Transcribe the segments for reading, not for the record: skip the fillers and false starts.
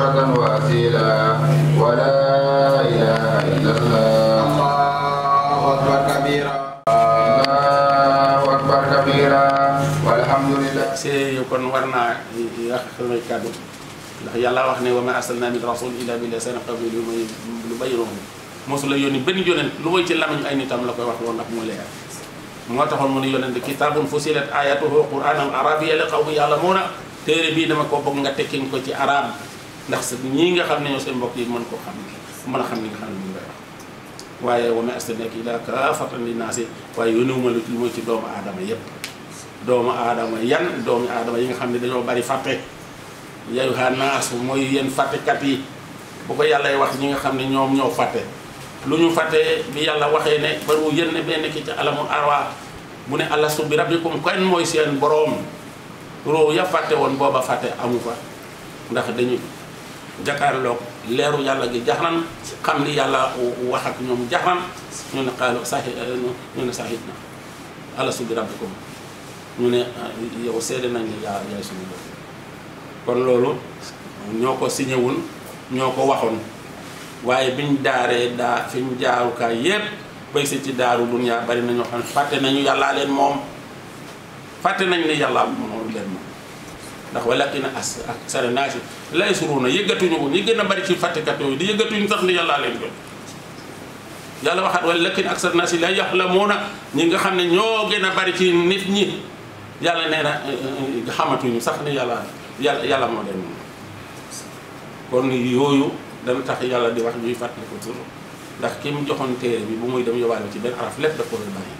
فردا وأصيلا ولا إله إلا الله الله أكبر كبيرا الله أكبر كبيرا والحمد لله سي يكون ورنا يا خلي كادو ndax yàlla wax ne wa ma arsalna min rasul illa bi lisani qawli lu bayyinahum mosula yónni benn yonent lu moy ci lamañ ay nitam la koy wax loolu ndax mu leer moo taxoon mu ne yonent kitabun fusilat ayatuhu qur'anan arabiyyan li qawmin ya'lamuna téere bii dama ko bëgg nga tekki ko ci arab ndax ñii nga xam ne ñoo seen mbokk yi mën koo xam mën a xam li nga xam ne mu ngay wax waaye wa ma arsalnaka illa kaafatan linnaasi waaye yónniwuma lu mooy ci doomu aadama yépp doomu aadama yan doomu aadama yi nga xam ne dañoo bari fàtte ya ayyuhan naas mooy yéen fàttekat yi bu ko yàllay wax ñi nga xam ne ñoom ñoo fàtte lu ñu fàtte bi yàlla waxee ne baru yéen ne benn ki ci alamul arwa mu ne alastu bi rabbikum kan mooy seen boroom roo ya fàtte woon booba fàtte amu fa ndax dañu jàkkaarloog leeru yàlla gi jaxran xam li yàlla wax ak ñoom jaxran ñu ne xaalu sahi ñu ne sahid na alastu bi rabbikum ñu ne yow seede nañ ne yaay suñu bopp kon loolu ñoo ko signé wul ñoo ko waxoon waaye biñ daaree fi ñu jaarukaay yépp bay si ci daaru dunya bari na ñoo xam ne fàtte nañu yàllaa leen moom fàtte nañ ne yàllaa moom leen moom ndax walakin aksara naasi laa yashkuruuna yëggatuñu ko ñi gën a bari ci fàttekat yooyu di yëggatuñu sax ni yàllaa leen jot yàlla waxaat walakin aksara naasi laa ya'lamuuna ñi nga xam ne ñoo gën a bari ci nit ñi yàlla nee na xamatuñu sax ni yàlla moo leen moom kon yooyu dana tax yàlla di wax ñuy fàttali ko toujours ndax ki mu joxoon téere bi bu muy dem yóbbaale ci benn araf lépp daf ko doon bàyyi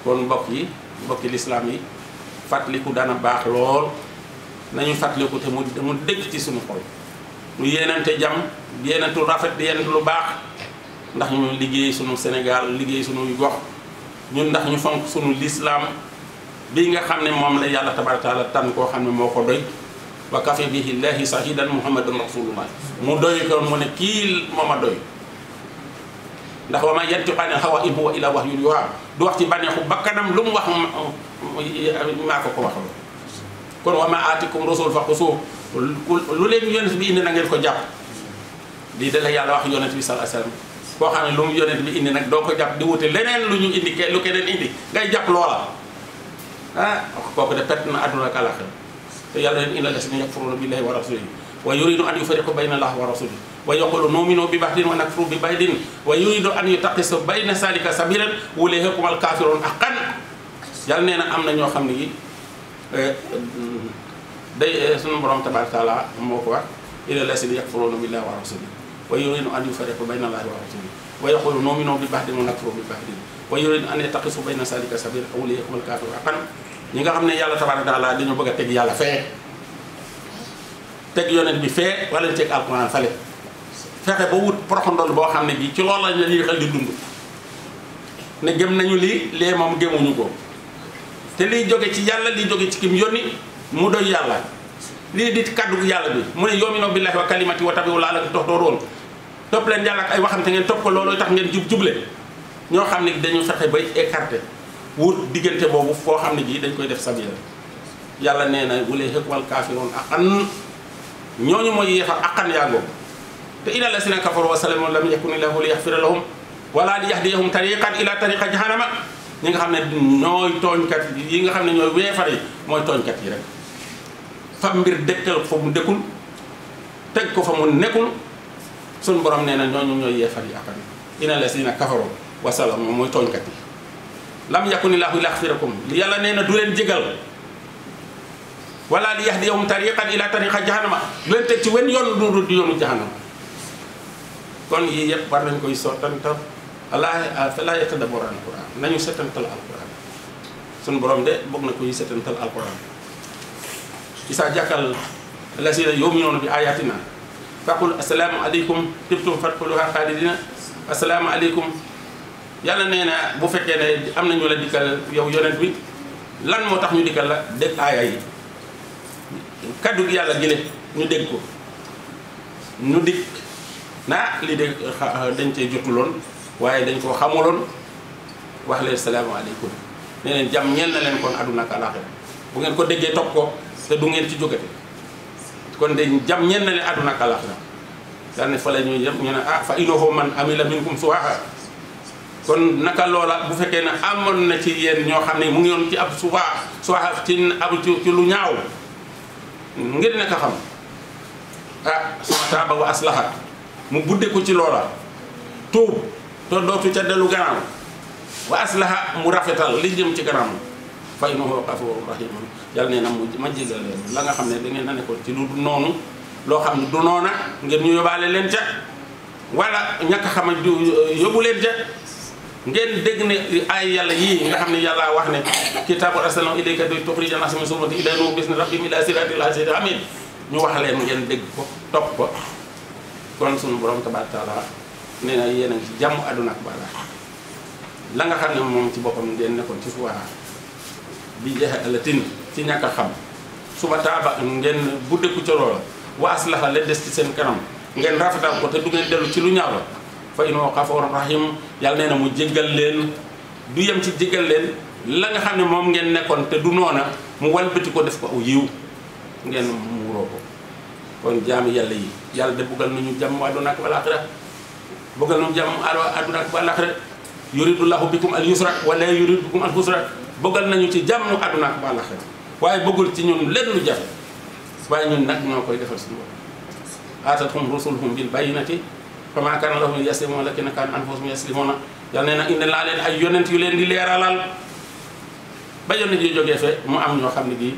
kon mbokki lislaam yi fàttaliku dana baax lool nañu fàttaliku te mu dëkk ci suñu xol ñu yéenante jàmm yéenantu rafet di yéenantu lu baax ndax ñu liggéey suñu Sénégal liggéey suñuy gox ñun ndax ñu fonk suñu lislaam bii nga xam ne moom la yàlla tabaaraka taala tànn koo xam ne moo ko doy wa kafa bihi llahi shahidan muhammadun rasulullah mu doy ko mu ne kii moo ma doy ndax wa ma yantiqu anil hawa in huwa illa wahyun yuha du wax ci bànneexu bakkanam lu mu wax maa ko waxal kon wa ma aatikum rasul fa xusuuh lu leen yonent bi indi na ngeen ko jàpp lii da la yàlla wax yonent bi sallallahu alayhi wasallam koo xam ne lu mu yonent bi indi nag doo ko jàpp di wute leneen lu ñu indi lu keneen indi ngay jàpp loola kooku de perte na àdduna ak àllaxira te yàlla leen inna lasina yakfuruna billahi wa rasulihi wa yuridu an yufariqu bayna allahi wa rasulihi wa yaqulu nu'minu bi ba'din wa nakfuru bi ba'din wa yuridu an yutaqisa bayna salika sabilan ulaika humul kafirun haqqan yàlla nee na am na ñoo xam ne yi day sunu borom tabaraka taala moo ko wax inna lasina yakfuruna billahi wa rasulihi wa yuridu an yufariqu bayna allahi wa rasulihi wa yaqulu nu'minu bi ba'din wa nakfuru bi ba'din wa yuridu an yutaqisa bayna salika sabilan ulaika humul kafirun haqqan ñi nga xam ne yàlla tabaaraka taala dañoo bëgg a teg yàlla fee teg yonent bi fee wala ñu teg alquran fale fexe ba wut proxandol boo xam ne bii ci loolu la ñuy xel di dund ne gëm nañu lii lee moom gëmuñu ko te liy jóge ci yàlla liy jóge ci kim yónni mu doy yàlla lii di kaddu yàlla bi mu ne yu'minu billahi wa kalimati wa tabi'u la'allakum tahtadun topp leen yàlla ak ay waxam te ngeen topp ko looloo tax ngeen juble ñoo xam ne dañu fexe bay écarté wut diggante boobu foo xam ne bii dañ koy def sabila yàlla nee na ulaa'ika humul kaafiruun haqqan ñooñu mooy yéefar haqqan yaa ngoo te inna llaziina kafaru wa zalamu lam yakun illaahu liyaghfira lahum wala liyahdiyahum tariqan ila tariqa jahannama ñi nga xam ne ñooy tooñkat yi nga xam ne ñooy weefar yi mooy tooñkat yi rek fa mbir dëkkal fa mu dëkkul teg ko fa mu nekkul suñu borom nee na ñooñu ñooy yeefar yi haqqan inna llaziina kafaru wa zalamu mooy tooñkat yi lam yakunillaahu liyaghfirakum yàlla nee na du leen jégal wala li yahdiyahum tariqan ila tariqa jahannama du leen teg ci wenn yoon du yoonu jahannama kon yii yëpp war nañ koy sottantal fala yatadabbaruna alquran nañu setantal alquran suñu borom de bëgg na koy setantal alquran isa jàkkal lazina yu'minuna bi ayatina faqul assalaamu aleykum tibtum fadxuluha xaalidina assalaamu aleykum yàlla nee na bu fekkee ne am nañu la dikkal yow yonent bi lan moo tax ñu dikkal la dégg aaya yi kaddu gi yàlla gile ñu dégg ko ñu dikk naa lii de dañ cee jotuloon waaye dañ koo xamuloon wax leen salaamaaleykum ne leen jàmm ñeel na leen kon àdduna ak àllaaxira bu ngeen ko déggee topp ko te du ngeen ci jógate kon de jam ñen na le aduna ak alaxira daal ne fa la ñuy yem ñu ne ah fa innahu man amila minkum suwaha kon naka loola bu fekkee ne amoon na ci yéen ñoo xam ne mu ngi yoon ci ab suwaha ci lu ñaaw ngir nekk xam ah suma taaba wa aslaha mu budde ko ci loola tuub to dootu ca dellu gannaaw wa aslaha mu rafetal li jëm ci gannaaw fa innahu ghafurur rahim yàlla nee na ma jégal leen la nga xam ne da ngeen na nekkoon ci lu noonu loo xam ne du noona ngeen ñu yóbbaale leen ca wala ñàkk xama yóbbu leen ca ngeen dégg ne ay yàlla yii nga xam ne yàlla wax ne kitaabun arsalnaahu ilayka li tuxrija naasa mina zulumati ila nuur bi izni rabbihim ila siraatil aziizil hamiid ñu wax leen ngeen dégg ko topp ko kon suñu borom tabaaraka taala nee na yéen a ngi ci jàmm àdduna ak bala la nga xam ne moom ci boppam ngeen nekkoon ci suwaa bi jaahalatin ci ñàkk a xam suba taaba ngeen buddeku ca loola wa aslaha la des ci seen kanam ngeen rafetal ko te du ngeen dellu ci lu ñaaw la fa innahu ghafuurun rahiim yàlla nee na mu jéggal leen du yem ci jéggal leen la nga xam ne moom ngeen nekkoon te du noona mu walbati ko def ko aw yiw ngeen muuroo ko kon jaami yàlla yi yàlla de buggal nañu jàmm àdduna ak alaaxira buggal nañu jàmm àdduna ak alaaxira yuridullahu bikum al yusra wala yuridu bikum al usra buggal nañu ci jàmm àdduna ak alaaxira waaye bëggul ci ñun lenn lu jafe waaye ñun nag ñoo koy defal suñu bopp aatathum rusuluhum bil bayyinati fama kaana lahum yaslimuuna lakinna kaana anfusahum yaslimuuna yàlla nee na indi laa leen ay yonent yu leen di leeralal ba yonent yu jógee fe mu am ñoo xam ne bii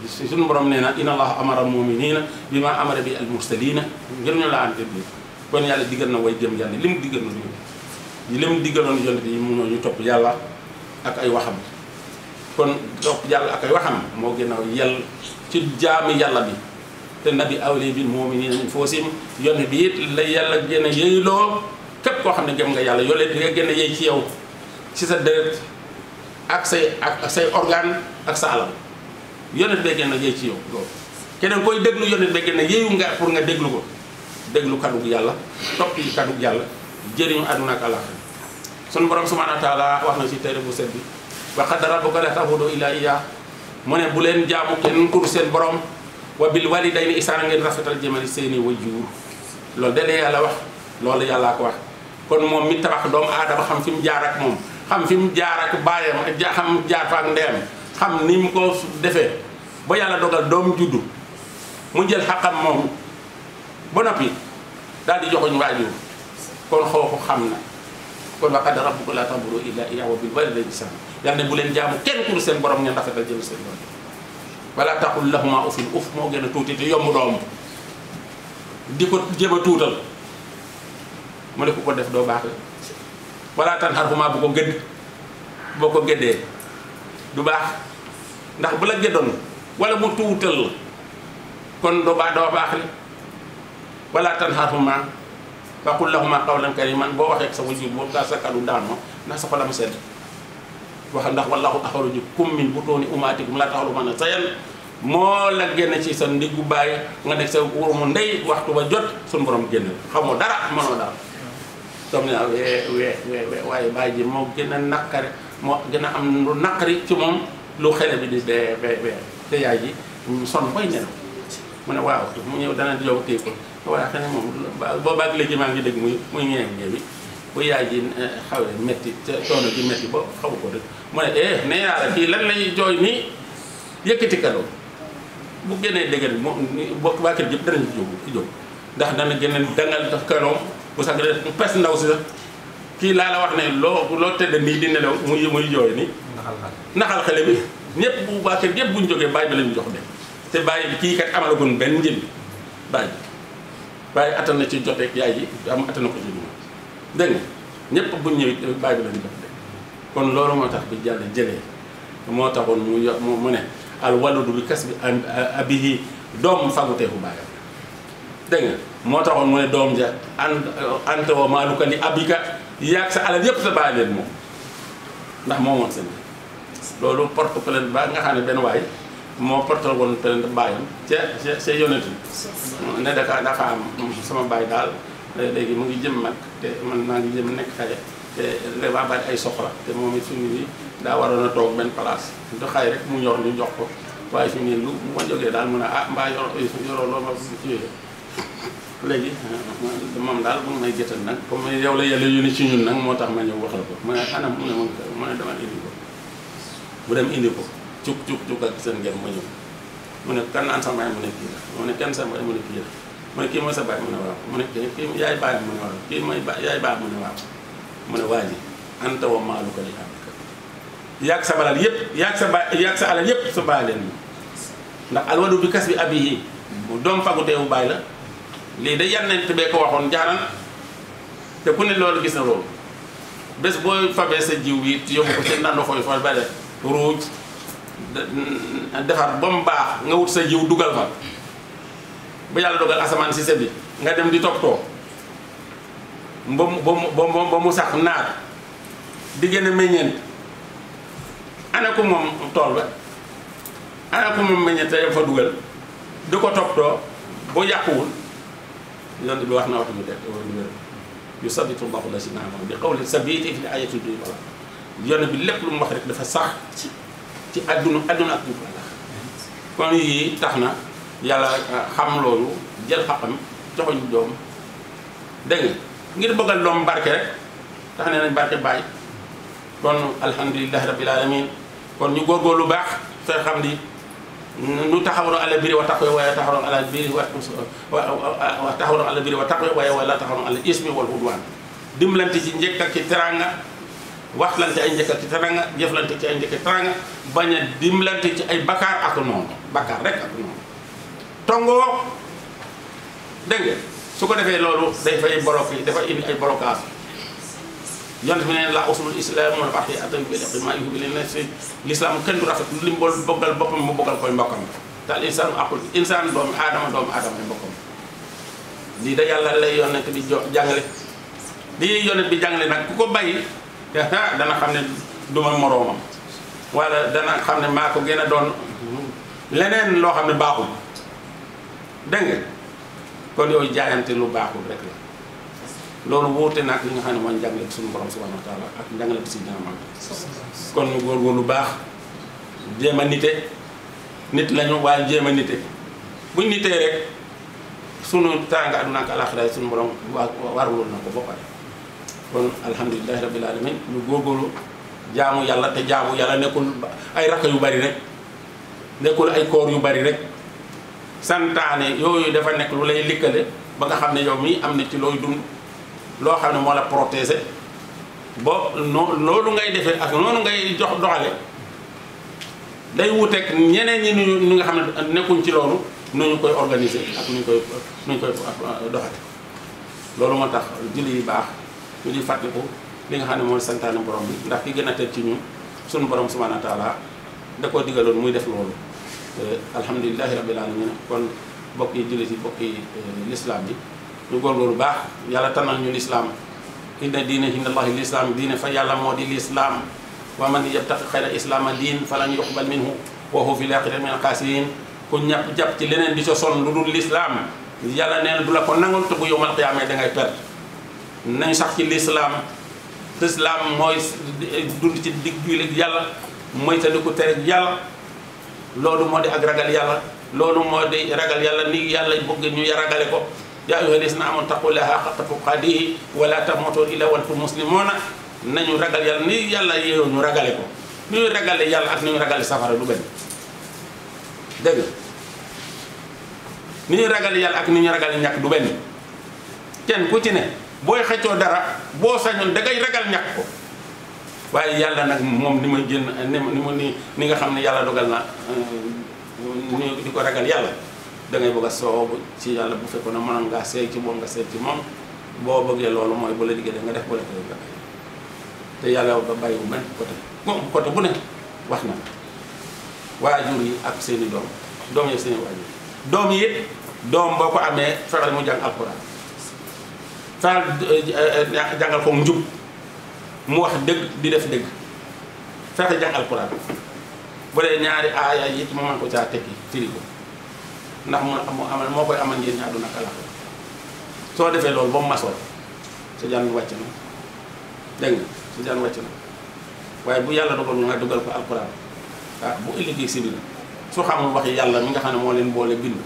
suñu borom nee na inna allaha amara muminina bi ma amara bi al mursalina ngir ñu laa ante bi kon yàlla diggal na way jëm yàlla li mu diggal na li mu diggaloon yonent yi mu ñu topp yàlla ak ay waxam kon topp yàlla ak ay waxam moo gën a yell ci jaami yàlla bi te nabi awli bil mu'minina min anfusihim yonent bi it la yàlla gën a yëyloo képp koo xam ne gëm nga yàlla yoolee di nga gën a yëy ci yow ci sa deret ak say organe ak sa alal yonent bee gën a yëy ci yow loolu keneen koy déglu yonent bee gën a yëyu nga pour nga déglu ko déglu kaddu yàlla topp yi kaddu yàlla jëriñu àdduna ak àllaaxira sunu borom subhaanahu wa taala wax na ci téere bu set bi wa qadara rabbuka allaa ta'budu illaa iyyaahu mu ne bu leen jaamu kenn ku dul seen borom wa bil walidayni ihsaana ngeen rafetal jëmale seeni waajur loolu de yàlla wax loolu yàllaa ko wax kon moom mi tabax doomu aadama xam fi mu jaar ak moom xam fi mu jaar ak baayam xam jaar fa ak ndeyam xam ni mu ko defee ba yàlla dogal doom juddu mu jël xaqam moom ba noppi daal di joxoñ waajur kon xooxu xam na kon wa qadara rabbuka allaa ta'budu illaa iyyaahu wa bil walidayni ihsaana yàlla ne bu leen jaamu kenn ku dul seen borom ngeen rafetal jëm seen borom wala taqul lahumaa uffin uff moo gën a tuuti te yomb doom di ko jéem a tuutal mu ne ku ko def doo baax la wala tanharhumaa bu ko gëdd boo ko gëddee du baax ndax bu la gëddoon wala mu tuutal la kon doo baax la wala tanharhumaa wa qul lahumaa qawlan kariiman boo waxee ak sa wajur boo gaa sa kaddu daan ma ndax sa xolam sedd wax ndax wallaahu axrajakum min butuuni ummahaatikum laa ta'lamuuna shay'an moo la génne ci sa ndiggu baay nga nekk sa wurumu ndey waxtu ba jot suñu borom génne xamoo dara mënoo dara doom ne waaye baay ji moo gën a naqari moo gën a am lu naqari ci moom lu xele bi di bee te yaay ji sonn koy nelaw mu ne waaw mu ñëw dana di yow téye ko waaye xëy na moom boobaag léegi maa ngi dégg muy ñeew bi bu yaay ji xawee métti coono ji métti ba xaw ko rek mu ne ne yàlla kii lan lay jooy nii yëkkati kado bu génnee dégg moom bokk waa kër yëpp danañ jóg ndax dana génne dangal daf kanoom bu sax pes ndaw si sax kii laa la wax ne loo tëdd nii di nelaw muy jooy nii naxal xale bi ñëpp bu waa kër yëpp buñ jógee bàyyi bi lañu jox dem te bàyyi bi kii kat amalagun benn njëriñ bàyyi attan na ci joteeg yaay ji am attan na ko ci dégg nga ñëpp buñ ñëwee bàyyi bi lañu jox dem kon loolu moo tax bi jàll jëlee moo taxoon mu ne al waludu bi kas bi abihi doom faguteefu bàyyam dégg nga moo taxoon mu ne doom ja anta wa maaluka li abika yaag sa alal yëpp sa bàyyi leen moom ndax moo moon seen loolu porte plainte ba nga xam ne benn waay moo porte woon plainte bàyyam ca yonent ne dafa am sama bàyyi daal léegi mu ngi jëm mag te man maa ngi jëm nekk xale te dafa bari ay soxla te moom it suñu bi daa waroon a toog benn place du xay rek mu ñor ñu jox ko waaye fi mu ne lu ma jógee daal mu ne ah mbaa yoroo loo ma kiiwee léegi moom daal bu may jëtal nag comme yow la yàlla yónni ci ñun nag moo tax ma ñëw wax la ko mu ne anam mu ne dama indi ko bu dem indi ko cuk ak seen ngeen ma ñëw mu ne kan naan sa baay mu ne kii la mu ne kenn sa baay mu ne kii la mu ne kii mooy sa baay mu ne waaw mu ne kii yaay baay mu ne waaw kii mooy yaay baay mu ne waaw mu ne waa ji anta wa maaluka li abika yaag sa balal yëpp yaag sa alal yëpp sa baay leen ndax alwadu bi kas bi abihi doom fagu teewu baay la lii da yannent bee ko waxoon jaaran te ku ne loolu gis na loolu bés booy fabee sa jiw bi yóbbu ko ci nando fooy fa ba def ruuj defar ba mu baax nga wut sa jiw dugal fa ba yàlla dogal asamaan si seddi nga dem di toppatoo ba mu sax naat di gën a meññeent ana ko moom tool ba ana ko moom meññeent te fa dugal di ko toppatoo boo yàquwul yonent bi wax na wax ñu def yu sabitu llahu la si naamam bi qawli sabiti fi ayati duy bala yonent bi lépp lu mu wax rek dafa sax ci adduna ak ñu ko la kon yii tax na yàlla xam loolu jël xaqam joxoñ doom dégg nga ngir bëggal doom barke rek tax ne nañ barke bàyyi kon alhamdulilahi rabbil alamin kon ñu góorgóorlu baax fee xam ni nu taxawoon ala biri wa taqwa waaye taxawoon ala biri wa taxawoon ala biri wa taqwa waaye wala taxawoon ala ismi wal udwan dimbalante ci njëkk ak ci teranga waxlante ay njëkk ak ci teranga jëflante ci ay njëkk ak teranga bañ a dimbalante ci ay bakkaar ak noonu bakkaar rek ak noonu tongoo dégg nga su ko defee loolu day fay bloqué dafa indi ay blocage yonent bi ne la usulul islam wala baxi atabi bi maa yuhibbu li nafsi l'islam kenn du rafet li mu boggal boppam mu boggal koy mbokkam te al insaan aqul insaan doomu aadama ay mbokkam lii da yàlla lay yonent bi jàngale lii yonent bi jàngale nag ku ko bàyyi dana xam ne du ma moroomam wala dana xam ne maa ko gën a doon leneen loo xam ne baaxul dégg nga kon yooyu jaayante lu baaxul rek la loolu wóote nag li nga xam ne mooy njàngale suñu borom subhanahu wa taala ak njàngale bi si ñaamam kon ñu góorgóorlu lu baax jéem a nite nit lañu waaye jéem a nite buñ nitee rek sunu tànga aduna ak alaxira suñu borom warul na ko ba pare kon alhamdulilahi rabbil alamin ñu góorgóorlu jaamu yàlla te jaamu yàlla nekkul ay rakka yu bari rek nekkul ay koor yu bari rek santaane yooyu dafa nekk lu lay likkale ba nga xam ne yow mii am na ci looy dund loo xam ne moo la protéger bo loolu ngay defee ak noonu ngay doxale day wuteeg ñeneen ñi ñu nga xam ne nekkuñ ci loolu nu ñu koy organiser ak nu ñu koy doxale loolu moo tax julli yi baax ñu di fàttaliku li nga xam ne mooy santaane borom bi ndax ki gën a teg ci ñun suñu borom subhanahu wa taala da koo digaloon muy def loolu alhamdulilahi rabbil alamin kon bokk yi jullit yi bokk yi l'islam bi ñu góorgóorlu baax yàlla tànnal ñu lislaam inna diine indallahi lislaam diine fa yàlla moo di lislaam wa man yabtaqi xayra islaama diin falan yuqbal minhu wa huwa fil aaxirati minal xaasiriin ku ñàpp jàpp ci leneen di ca sonn lu dul lislaam yàlla nee na du la ko nangul te bu yowmal qiyaama da ngay perte nañ sax ci lislaam mooy dund ci digg yàlla mooy te di ko tere yàlla loolu moo di ak ragal yàlla loolu moo di ragal yàlla ni yàlla bëgg ñu ragale ko yaa ayyuhaa llaziina aamanuu ittaqullaaha haqqa tuqaatihi wa laa tamuutunna illaa wa antum muslimuun nañu ragal yàlla ni yàlla yeewoo ñu ragale ko ni ñu ragale yàlla ak ni ñu ragale safara du benn dégg nga ni ñu ragale yàlla ak ni ñu ragale ñàkk du benn kenn ku ci ne booy xëccoo dara boo sañoon dangay ragal ñàkk ko waaye yàlla nag moom ni may génn ni nga xam ne yàlla dogal na ni di ko ragal yàlla da ngay bëgg a soobu ci yàlla bu fekkoon ne mënoon ngaa seey ci moom nga seey ci moom boo bëggee loolu mooy bu la diggee nga def bu la ko nga te yàlla ba bàyyi bu benn côté bu ne wax na waajur yi ak seeni doom yi seeni waajur doom yi it doom boo ko amee fexeel mu jàng alxuraan fexeel jàngal ko njub mu wax dëgg di def dëgg fexe jàng alxuraan bu dee ñaari aaya yi mu mën ko caa tekki firi ko ndax moo koy amal njëriñ àdduna ak àllaxira soo defee loolu ba mu masoo sa jàng wàcc na dégg nga sa jàng wàcc na waaye bu yàlla dogal nga dugal ko alxuraan bu ëllëgee si biir su xamul waxi yàlla mi nga xam ne moo leen boole bind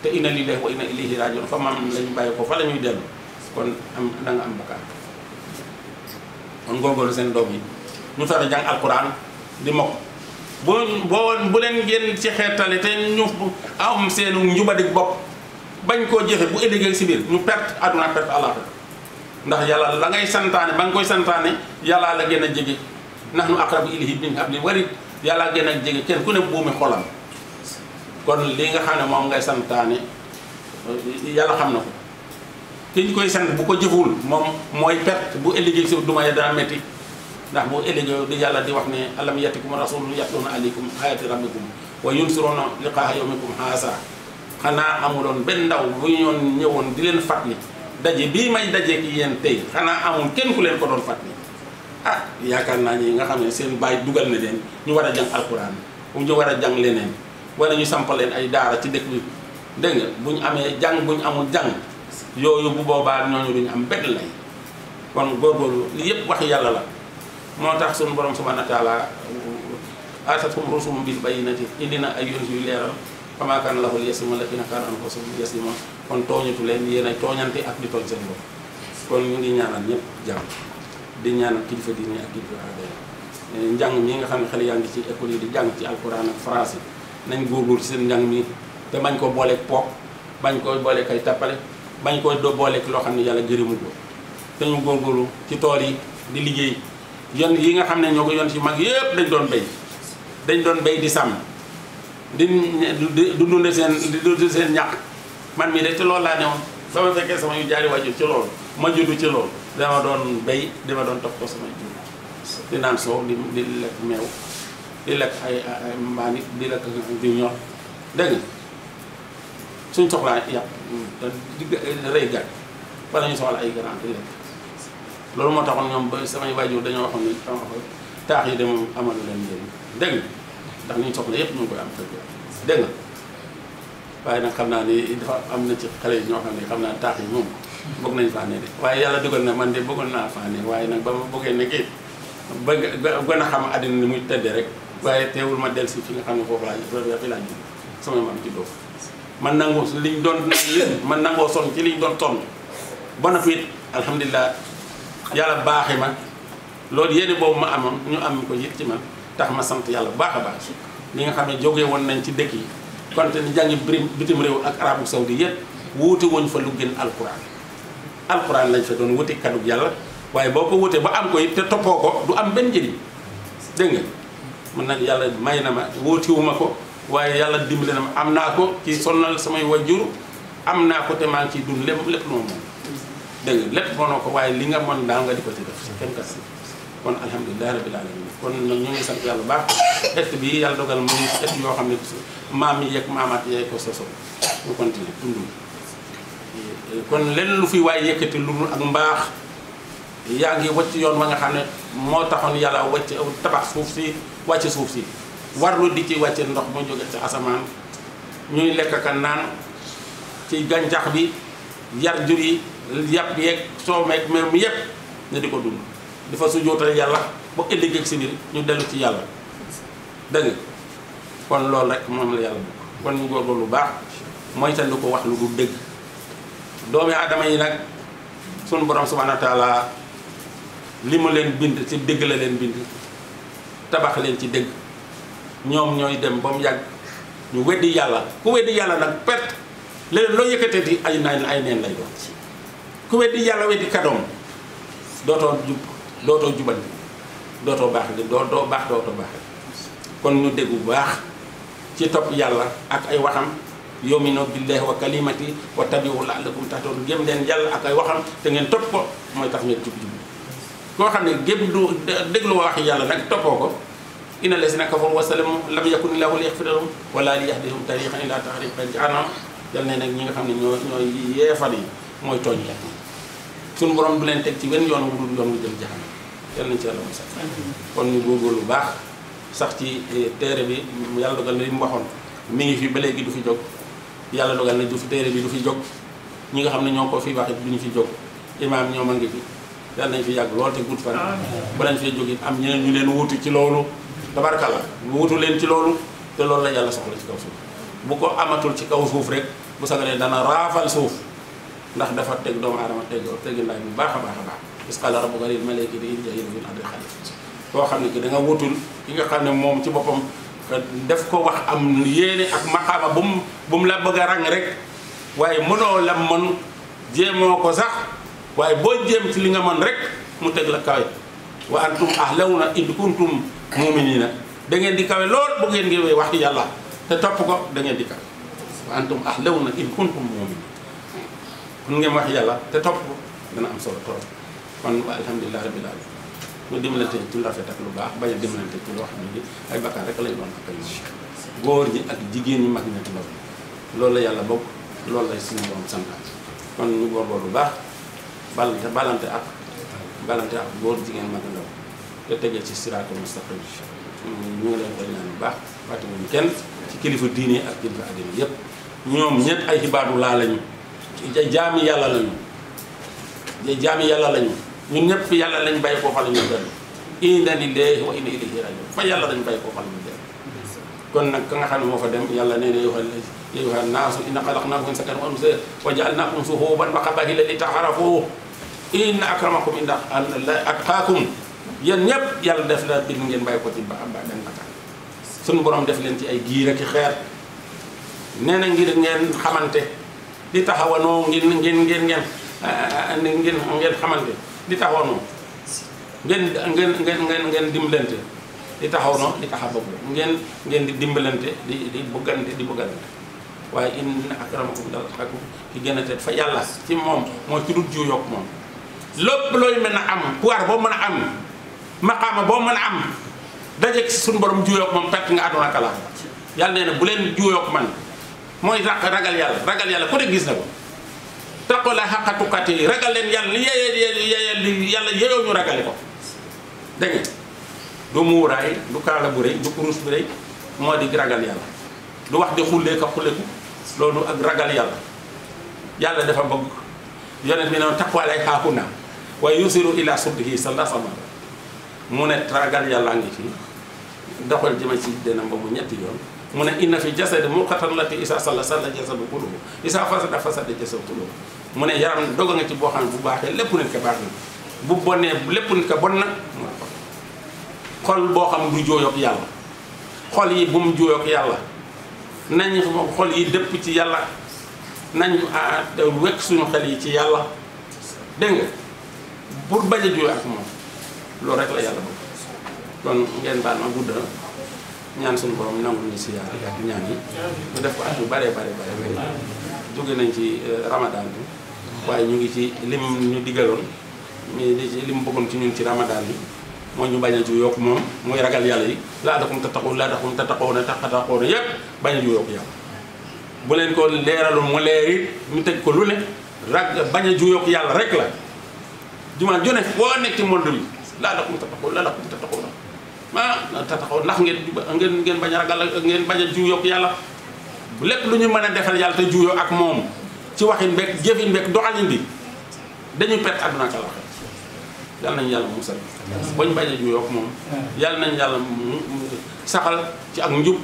te inna lillahi wa inna ilayhi rajiun fa maam lañu bàyyi ko fa la ñuy dellu kon am da nga am bakkaar kon góorgóorlu seen doom yi ñu fexe jàng alquran di mokk bu leen génn ci xeetale te ñu am seenu njubadik bopp bañ koo jëfe bu ëllëgee si biir ñu perte àdduna perte àllaaxira ndax yàlla la ngay santaane ba nga koy santaane yàllaa la gën a jege nahnu aqrabu ilayhi min hablil warid yàllaa gën a jege kenn ku ne buumi xolam kon li nga xam ne moom ngay santaane yàlla xam na ko ki ñu koy sant bu ko jëful moom mooy perte bu ëllëgee si duma ya dana métti ndax bu ëllëgee di yàlla di wax ne alam yatikum rasulun yatluuna alaykum ayati rabbikum wa yunsiruuna liqaa yawmikum haasa xanaa amuloon benn ndaw bu ñoon ñëwoon di leen fàttali daje bii may daje ki yéen tey xanaa amul kenn ku leen ko doon fàttali ah yaakaar naa ñi nga xam ne seen baay dugal na leen ñu war a jàng alquran ñu war a jàng leneen wala ñu sampal leen ay daara ci dëkk bi dégg nga bu ñu amee jàng bu ñu amul jàng yooyu bu boobaa ñooñu duñu am benn lay kon góorgóorlu li yëpp wax yàlla la moo tax suñu borom subhanahu wa taala aatathum rusulum bil bayyinati indi na ay yonent yu leeral famaa kaana lahu liyasima allaziina kaanu anfusahum yaslimuun kon tooñatu leen yéen ay tooñante ak di tooñ seen bopp kon ñu ngi ñaanal ñëpp jàmm di ñaanal kilifa diine ak kilifa aada njàng mi nga xam ne xale yaa ngi ci école yi di jàng ci alquran ak français nañ góorgóorlu ci seen njàng mi te bañ ko booleeg pook bañ ko booleeg ay tappale bañ ko doo booleeg loo xam ne yàlla gërëmu ko te ñu góorgóorlu ci tool yi di liggéey yon yi nga xam ne ñoo ko yon ci mag yëpp dañ doon béy di sàmm di dunde seen ñàq man mii de ci loolu laa ne woon ba ma fekkee sama yu jaari wàjjur ci loolu ma juddu ci loolu dama doon béy dama doon topp ko sama jur di naan soow di lekk meew di lekk ay mbaani di lekk di ñor dégg nga suñ soxlaa yàpp di rëy gàtt wala ñu soxla ay grand di lekk loolu moo taxoon ñoom ba samay waajur dañoo waxoon ne taax yi de moom amalu leen njëriñ dégg nga ndax ñu soxla yëpp ñu ngi koy am kër dégg nga waaye nag xam naa ni dafa am na ci xale yi ñoo xam ne xam naa taax yi moom bëgg nañ faa ne de waaye yàlla dugal na man de bëggoon naa faa ne waaye nag ba ma bëggee ne kii gën a xam àddina ni muy tëddee rek waaye teewul ma del si fi nga xam ne foofu laa fi laa ji sama maam ci doof man nangoo liñ doon man nangoo sonn ci liñ doon sonn ba na fiit alhamdulilah yàlla baaxee ma loolu yéene boobu ma amoon ñu am ko it ci man tax ma sant yàlla bu baax a baax li nga xam ne jógee woon nañ ci dëkk yi konte ni jàngi bitim réew ak arabu saudi yëpp wuute woñ fa lu gën alquran lañ fa doon wuti kaddu yàlla waaye boo ko wutee ba am ko it te toppoo ko du am benn njëriñ dégg nga man nag yàlla may na ma wóotiwuma ko waaye yàlla dimbali na ma am naa ko ci sonnal samay wajjur am naa ko te maa ngi ciy dund lépp lu ma mën dégg nga lépp mënoo ko waaye li nga mën daal nga di ko ci def kenn kat kon alhamdulilah rabbil alamin kon nag ñu ngi sant yàlla baax et bi yàlla dogal muy et yoo xam ne maam yi yeeg maamaat yee ko soso ñu continuer dund kon lenn lu fi waaye yëkkati lu ak mbaax yaa ngi wàcc yoon wa nga xam ne moo taxoon yàlla wàcc tabax suuf si wàcc suuf si warlu di ci wàcce ndox mu jóge ci asamaan ñuy lekk ka naan ci gàncax bi yar jur yi yàpp yeeg soo meeg mer mi yëpp ne di ko dund di fa sujjóotal yàlla ba ëllëg ak si biir ñu dellu ci yàlla dëgg kon loolu rek moom la yàlla bëgg kon ñu góorgóorlu lu baax mooy tan lu ko wax lu dul dëgg doomi aadama yi nag sunu borom subhanahu wa taala li mu leen bind ci dëgg la leen bind tabax leen ci dëgg ñoom ñooy dem ba mu yàgg ñu weddi yàlla ku weddi yàlla nag perte leneen loo yëkkatee di ay neen lay doon ku weddi yàlla weddi kadoom dootoo jub dootoo jubal dootoo baax doo baax kon ñu dégg bu baax ci topp yàlla ak ay waxam yomino billahi wa kalimati wa tabi'u la'allakum tahtadun gém leen yàlla ak ay waxam te ngeen topp ko mooy tax ngeen jub koo xam ne gém du déglu wax yàlla nag toppoo ko inna lazina kafaru wa salamu lam yakun illahu liyaghfira lahum wala liyahdihum tariqan ila tariqin jahannam yal ne nag ñi nga xam ne ñooy yeefal yi mooy tooñ la suñu borom du leen teg ci wenn yoon wu dul yoon wu jëm jahannam yal nañ ci yàlla mosal kon ñu góorgóorlu lu baax sax ci téere bi yàlla dogal na li mu waxoon mi ngi fi ba léegi du fi jóg yàlla dogal na du fi téere bi du fi jóg ñi nga xam ne ñoo ko fi wax du ñu fi jóg imaam ñoom a ngi fi yàlla nañ fi yàgg lool te gudd fan ba lañ fee jóg it am ñeneen ñu leen wuutu ci loolu tabarkalla wuutu leen ci loolu te loolu la yàlla soxla ci kaw suuf bu ko amatul ci kaw suuf rek bu sagalee dana raafal suuf ndax dafa teg doomu aadama tegi ndaay bu baax a baax a baax is qaala rabbuka lil malaa'ikati inni jaa'ilun fil ardi xalifa koo xam ne ki da nga wutul ki nga xam ne moom ci boppam def ko wax am yéene ak maqaama bu mu la bëgg a rang rek waaye mënoo la mën jéemoo ko sax waaye boo jéem ci li nga mën rek mu teg la kawe wa antum ahlawna in kuntum mu'minina da ngeen di kawe lool bu ngeen ngi wax yàlla te topp ko da ngeen di kawe wa antum ahlawna in kuntum mu'minina kon ngeen wax yàlla te topp ko dana am solo trop kon alhamdulilah rabbil alamin ñu dimbalante ci lu rafet ak lu baax bañ a dimbalante ci loo xam ne ay bakkaar rek lay doon ak ay góor ñi ak jigéen ñi mag ñi ak ndaw loolu la yàlla bokk loolu lay suñu borom santaat kon ñu góorgóorlu bu baax balante ak góor jigéen mag ndaw te tegee ci siraatul mustaqim ñu ngi leen koy ñaan bu baax fàtte wuñu kenn ci kilifa diine ak kilifa addina yépp ñoom ñett ay xibaadu laa lañu jaami yàlla lañu ñun ñëpp yàlla lañ bàyyi koo fa la ñu dellu inna lillahi wa inna ilayhi rajiun fa yàlla lañ bàyyi koo fa la ñu dellu kon nag ka nga xam ne moo fa dem yàlla nee na ayyuhan naasu inna xalaqnaakum min zakarin wa unsaa wa ja'alnaakum shu'uuban wa qabaa'ila li ta'aarafu inna akramakum inda Allahi atqaakum yéen ñëpp yàlla def la bind ngeen bàyyi ko ci ba benn bakkan suñu borom def leen ci ay giir ak i xeer nee na ngir ngeen xamante di taxawanoo ngeen xamante di taxawanoo ngeen dimbalante di taxawanoo di taxababu ngeen di dimbalante di bëggante waaye inna akramakum inda Allahi ki gën a tedd fa yàlla ci moom mooy ki dul jiw yokk moom lépp looy mën a am pouvoir boo mën a am maqaama boo mën a am daje ci suñu borom jiw yokk moom perte nga àdduna ak àllaaxira yàlla nee na bu leen jiw yokk man mooy ragal yàlla ku ne gis na ko taqoo la xaqa tuqaati ragal leen yàlla li yàlla yeyoo ñu ragale ko dégg nga du muuraay du kaala bu rëy du kurus bu rëy moo di ragal yàlla du wax di xullee ka xulleku loolu ak ragal yàlla dafa bëgg yonent bi noonu taqwa lay xaaku naa waaye yusiru ila subdihi sallallahu alayhi wa sallam mu ne ragal yàlla ngi fi doxal jëme ci denam ba mu ñetti yoon mu ne inna fi jasadi mudghatan lati isa salla jasadu kulluhu isa fasada jasadu kulluhu mu ne yaram doga nga ci boo xam ne bu baaxee lépp nit ko baax na bu bonnee lépp nit ko bon na xol boo xam du jooyoog yàlla xol yi bu mu jooyoog yàlla nañ xol yi dëpp ci yàlla nañ wekk suñu xel yi ci yàlla dégg nga pour bañ a jooy ak moom loolu rek la yàlla bëgg kon ngeen baal ma gudd ñaan suñu borom nangu ñu siyaar ak ñaan yi ñu def ko at yu bare jóge nañ ci ramadan bi waaye ñu ngi ci lim ñu digaloon mais lim bëggoon ci ñun ci ramadan bi mooy ñu bañ a ju yokk moom mooy ragal yàlla yi laa dakum tattaqoona yépp bañ a ju yokk yàlla bu leen ko leeralul mu leer it ñu tëj ko lu ne bañ a ju yokk yàlla rek la jumaa jone boo nekk ci monde bi laa dakum tattaqoona tattaxaw ndax ngeen bañ a ragal ngeen bañ a juuyoo ak yàlla lépp lu ñu mën a defal yàlla te juuyoo ak moom ci waxin beeg jëfin beeg doxalin bi dañuy perte àdduna ak àllaaxira yàlla nañu yàlla musal bañ bañ a juuyoo ak moom yàlla nañu yàlla saxal ci ak njub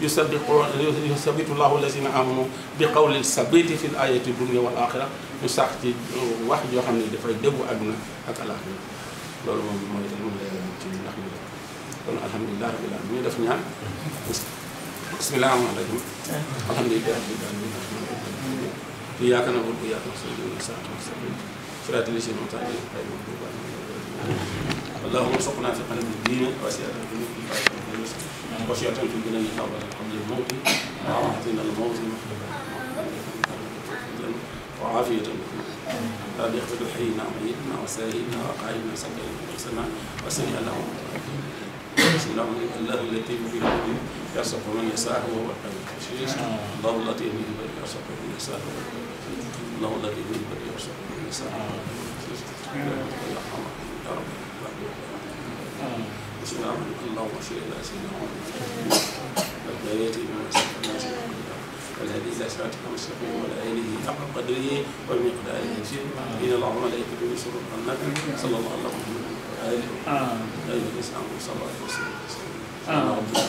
yusabitu llahu lazina amanu bi qawli sabiti fil ayati dunya wal axira ñu sax ci wax joo xam ne dafay déggu àdduna ak àllaaxira loolu moom mooy la yàlla ci ndax ñu kon alhamdulilah rabbil alamin ñu def ñaan bismillah rahmaan rahim alhamdulilah rabbil alamin iyyaka na'budu wa iyyaka nasta'in siraatal laziina an'amta alayhim اللهم ارزقنا في قلب الدين وسيادة وسيادة في الجنة قبل الموت وعافية الموت وعافية رب اغفر لحينا وميتنا وسائلنا وقائمنا سجلنا وحسنا وسمع لهم بسم الله اللطيف في الحكم يرزق من يشاء وهو القوي العزيز الله اللطيف به يرزق من يشاء الله اللطيف به يرزق من يشاء بسم الله اللهم صل على سيدنا محمد والبيت من الناس والهدي الى صراطك المستقيم وعلى اله حق قدره ومقداره العظيم ان الله وملائكته يصلون على النبي صلى الله عليه وسلم ايها الاسلام صلى الله عليه وسلم Amin.